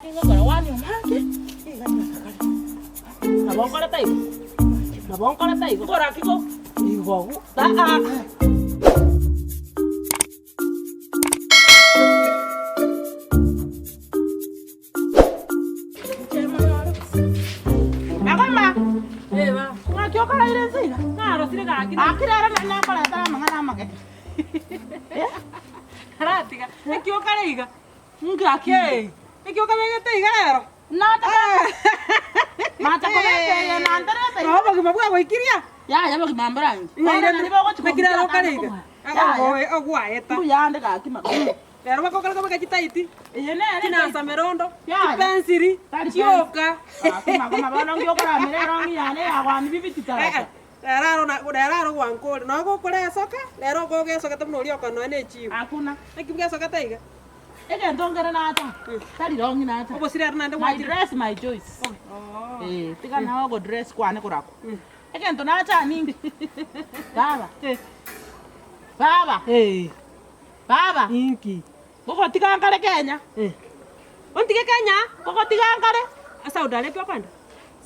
Ngokora wani omange, iga nigo kare. Nabo nkorete igo, nabo nkorete igo. Nkora ki go? Igo gu aa. Magoma! Ng'aki okoraire inse iga? Narosire gaki. Gaki rero nari nakoretera amang'ana amageni. Aratiga, naki okare iga? Ngaki Ee, naki okabegete iga rero? Nacha kobeka eye nanterete Noo obogima bwagoikiria? Yaya obogima mborange. Ng'ai Bono nari bogochi Naki rero okare iga? Yaya. Ogwaeta. Mbuya ande gaki magoro. Rero bakokora kobeka chitaiti, Eye nere chinasa merondo, Yaya. chipensiri, Tari chioka. Gaki magoma bono nki okoramera erongi yane yagwani bibiti Eh, taracha. eh, Rero aro na rero aro gwankore, noo gokora esoka, rero okogesogete buna oria okonoa na echibu. Hakuna. Naki bwesogete iga? Egento nkere nacha, tari rongi nacha. Obosire aro naende My gwachire. dress my choice. Oo. Eh, tiga nawe ogodress kwane korakwa. Egento nacha ninki? Baba. Baba. Eh. Baba. Inki? Ngogotiga nkare Kenya. Eh. Ontige Kenya? Ngogotiga nkare. Saudi Arabia okogenda?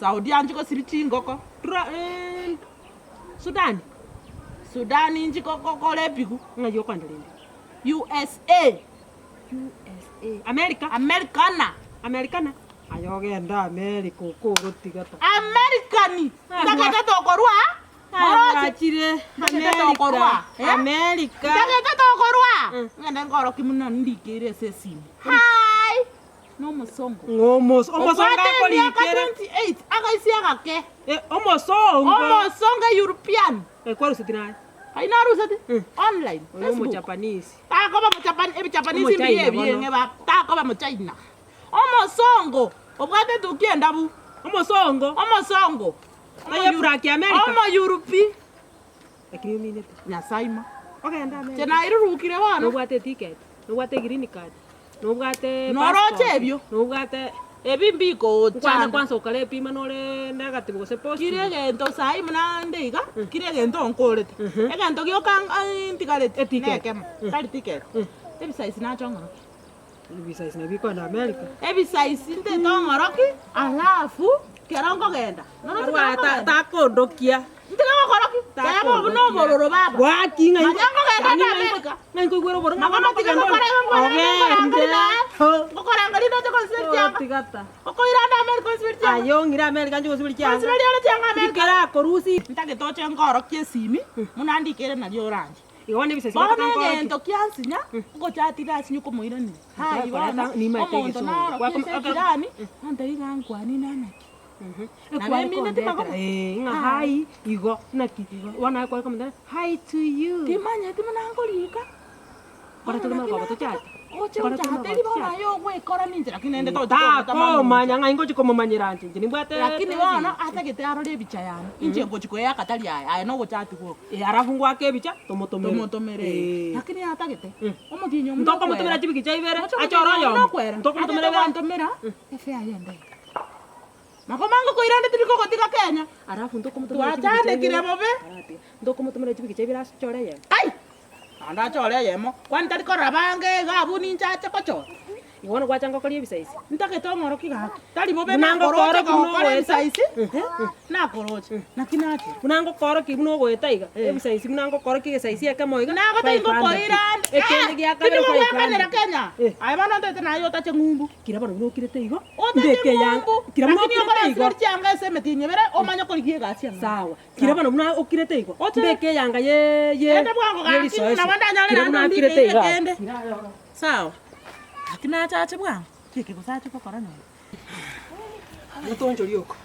Saudi anche gosiria chingoko. Tura eh, Sudan? Sudan inchi gokora ebigu. Ng'ai okogenda rende? USA. USA. America? Americana. Americana? Aye ogende America okogotiga ta. Americani. Ntagete tokorwa aa. Mwachire Ntagete tokorwa. America. America. Ntagete tokorwa. Ng'ende nkoroki buna ndikeire ase esimi. Hi. Nomosongo. Ng'omos omosongo Obwate emiaka akorikere. 28 agaisia agake. Eh, omosongo. Omosongo European. Eh, kwaruseti naye. Kai naruseti? Mm. Online. Oyo Facebook. omojapanese. Takoba mojapan ebijapanese Omochina mbiria bono. ebieng'e ba takoba mochina. Omosongo obwate etuki endabu. Omosongo. Omosongo. Oye black America. Omoyurupi. Lakini ominete. Nyasaima. Ogende America. Inche nairurukire bono. Nobwate eticket, nobwate egreen card, nobwate Noroche passport, ebio. nobwate Ebi Nkwane mbikochanda. kwanza okarepima nore negative gose positive. Kira egento saii buna nde iga, kira egento nkorete. Egento gioka ntigareti Eticket. nekemo, tari ticket. Ebisaisi nache ong'orokie. Ebisaisi nabio bikoenda America. Ebisaisi ntete ong'orokie, alafu kero nkogenda, noroche kero Arwae ta- nkogenda. takondokia. Ntiga gokora ki? Teba obo nobororo baba. Gwaki ng'ai Manya nkogenda yaani ande ng'ai America. ng'ai nkoigwera obororo ng'a Mama bono tiga okogenda gokora igo nkogenda ogende. nkorangeria naye. Ngokorangeria ndoche gonsiberi chianga. Tiga ta. Okoira ande America onsiberi chianga. Aye ong'ire America nche gosiberi chianga. Onsiberi ore chianga America. Ekero akorusia. Ntagete oche nkorokie esimi buna ndikere nario oranche. Igo bono ebisasi Bono bataka nkorokie. egento kiansinya ogochatiga asinye okomoirania. Hai Ntakoreta bono nimaete omonto egesongo. naorokie Gwakoma- ase echirani, ontebie ng'a nkwanie nanaki. Nabo emineti magoma. Eh, ng'a hi igo naki bono aye kware komotebia hi to you. Timanyeti buna nkorika. Kore tore marogoba tochate. Oche Kore tore ochate marogoba ribono tochate. aye ogwekora ninche lakini naende tochi kong'ita Takomanya ng'a ingochi komomanyera inche, inche nimbwate Lakini bono atagete arore ebicha yane, inche ngochi koeyaka tari aye, aye nogochati gwoka. Eh, alafu ngwake ebicha tomotomere. Tomotomere. Eh. Lakini atagete, omotienyi omuya Ntokomotomera okwera. chibigicha ibere, Oche achore omotienyi omuya oyomo. okwera. Ntokomotomera Atete ibere. gwantomera, efare ende iga. Magoma ngokoirande tiri kogotiga Kenya. Alafu ntokomotomera chibigicha Twachandekire ibere. bobe. Aratiga. Ntokomotomera chibigicha ibere achore eyemo. Ai! Naende achore eyemo, kwani tari korora bange iga abwo ninche ache kochora? Igo bono gwacha ngokoria ebisaisi. Ntagete ong'orokie gaki. Tari bobe Buna nakoroche ngokorokia buna gokora ogoeta. ebisaisi, nakoroche. Naki nachire. Buna ngokorokia buna ogoeta iga, ebisaisi buna ngokorokia egesaisi ekemo iga, Nagotebia 500. ngokoirande. Ekende gia kabere Tindi gogoakanera 500. Kenya. Eh. Aye bono ntagete naye otache ng'umbu. Kira bono buna okirete igo, Otache mbeke eyanga, ng'umbu. kira buna Lakini okirete okore igo. ensiberi chianga ase emetienyi ebere, omanye korigia egasi eng'ao. Sawa. Kira bono buna okirete igo, Oche. mbeke eyanga ye ye Genda bwango ye gaki, risoeso. nabo ndanyore Kira naende buna ondike akirete ire iga. kende. Sawa. Gaki nachache bwango, ki gose ache gokora nyomba. Motonchorie oko.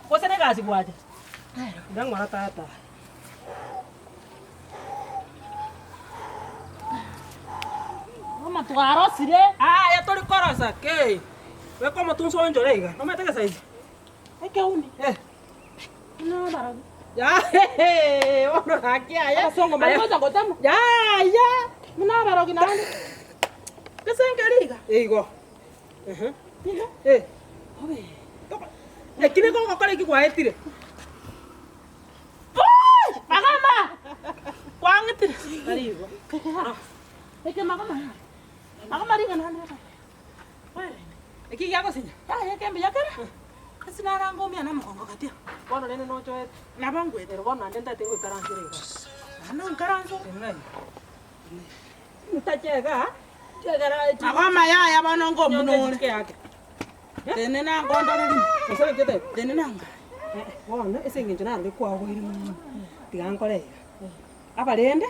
Gose negasi gwacha? Ira ng'ora tata. Bono twarosire. Aya tori korosa kei. Beka omotunso onchore iga. Nomanyete egesaisi? Ekeuni. Eh. Buna barabwo. Yahehe bono gaki aye. Abasongo mbari gocha gotama. Yaya. Buna abarogi naende. Gese nkeri iga. Igo. Ehe. Iga. Eh. Obe. Eki nigo ogokora eki gwaetire. Boy! Magoma! Kwang'itire. Tari igo. Eke magoma. Ago maring'ana ande goteba, Oerende, Eki giagosinya? Yaya eke mbuya kere, ase narange omiane omogongo gati aa. Bono rende nochoete. Nabo ngwete. Ero bono naende ntagete ngoikaransere igaa. Naende oikaranse ore. Ng'ai? Ntache igaa, ekiagera Ago amayaya bono ngombuna Nyonte ore. chike yake. Tenena ngondore rimo. Gose naki oteba? Tenena ngare. Bono ase eng'encho narure kwagoire mono, tiga nkore iga. Abarende,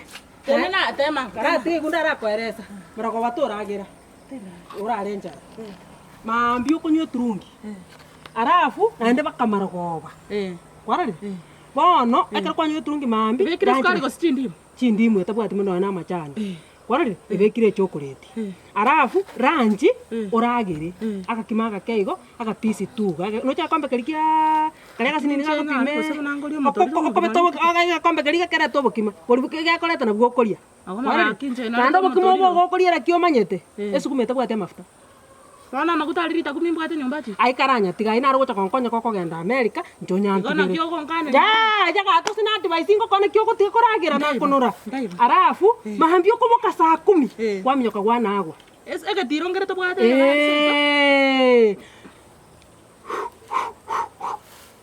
Tenena tema karatiga igo ndarakoeresa, morogoba toragera, orare enchara. Maambia okonywa eturungi, alafu naende baka marogoba, kwarorire? Bono, ekero kwanywa eturungi maambia, Ebekire esukari gose chindimu? Chindimu etabwati mono nonya na amachani, kwarorire? Ebekire echokoreti. Alafu lunch oragere, agakima agake igo, agapisi tu iga, noche agakombe keria kiaaaa karia agasinini Inche ng'a gagopima gose buna ngoria omotoriro oko okobeta omogima oboki aga egekombe keria gekerete obokima, boria gekoreta nabwo okoria. Ago Kwarorire? magaki inche nare Naende obokima obo omotoriro. ogokoriera ki omanyete, esukuma etabwati amafuta. Bono amaguta aria ritaku nimbwate nyomba achiche. Aikaranya tiga aye naro gocha gonkonya gokogenda America inche Igo onyantigere. naki ogonkaneria. Yaya gaki gose na advice ngokone ki ogotiga koragera Ndaiba, nakonora. ndaiba. Alafu mambia okoboka saa kumi Eh. kwaminyoka kwanagwa. Ase egetiro nkere tobwate iga ase iga. Eeh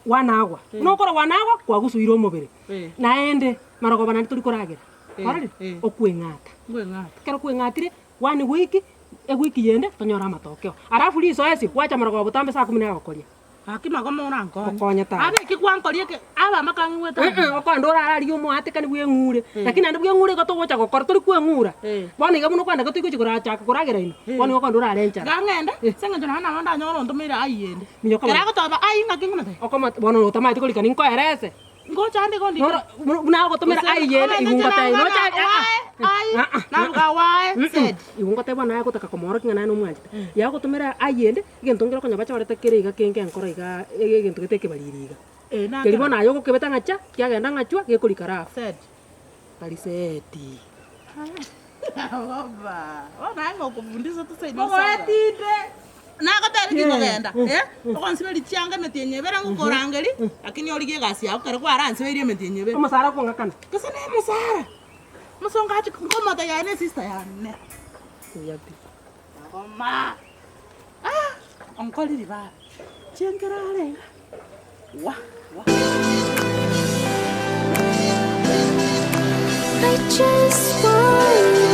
Wanagwa. Buna okora wanagwa kwagusuire omobere. Eh. Naende marogoba naende tori koragera. Eh, Kwarorire? eh. Okweng'ata. Nkweng'ata. Ekero kweng'atire one week, ewiki yende tonyore amatokeo. Alafu risoesi gwacha marogoba botambe saa kumi na gokoria. Gaki magomo orankonye. Okonye tata. Abe eki gwankoria eke, abe amakang'u gwetanga. Ee, okoenda orararie omoatekani bweng'ure, lakini naende bweng'ure igo togocha gokora, tori kweng'ura. Bono iga buna okoenda iga togochi korachaka koragera inwe, bono igo okoenda orare enchara. Iga ng'ende, ase eng'encho naende nabo ndanyore ontomeire ai ende. Minyoka Ekero bono. agotoba ai ng'aki ng'omotebia? Okomo bono otamanyeti korika ninkoerese. Ngocha ande igo ndikere. Noro buna buna agotomera Gose ai ende omanyete igo inche ngotebia naruga nocha na wae, ai, naruga wae, said. Igo ngotebia bono naye gotaka komorokia ng'a naye nomwanchete. Yagotomera ai ende, egento nkere okonya bachorete kere iga kenge enkoro igaa egento gete ekebariri iga. Eh, na Keria bono aye ogokebeta ng'a cha, kiagenda ng'a chwa, gekorika rafu. Said. Tari seti. Baba, bono naye ngokofundisa tosaini Ogoetinde. Nagotebia ki ngogenda, eh? Ogonsiberia chianga emetienyi ebere ngokorangeria, lakini origie egasi yago ekero kwaransiberie emetienyi ebere. Omosara okong'akana. Gose na emosara, omosongo ache nkomotebia aye ne esister yane. Buya pi. Magoma, ah, onkoriri baba, chinkera are iga, wa wa. I just want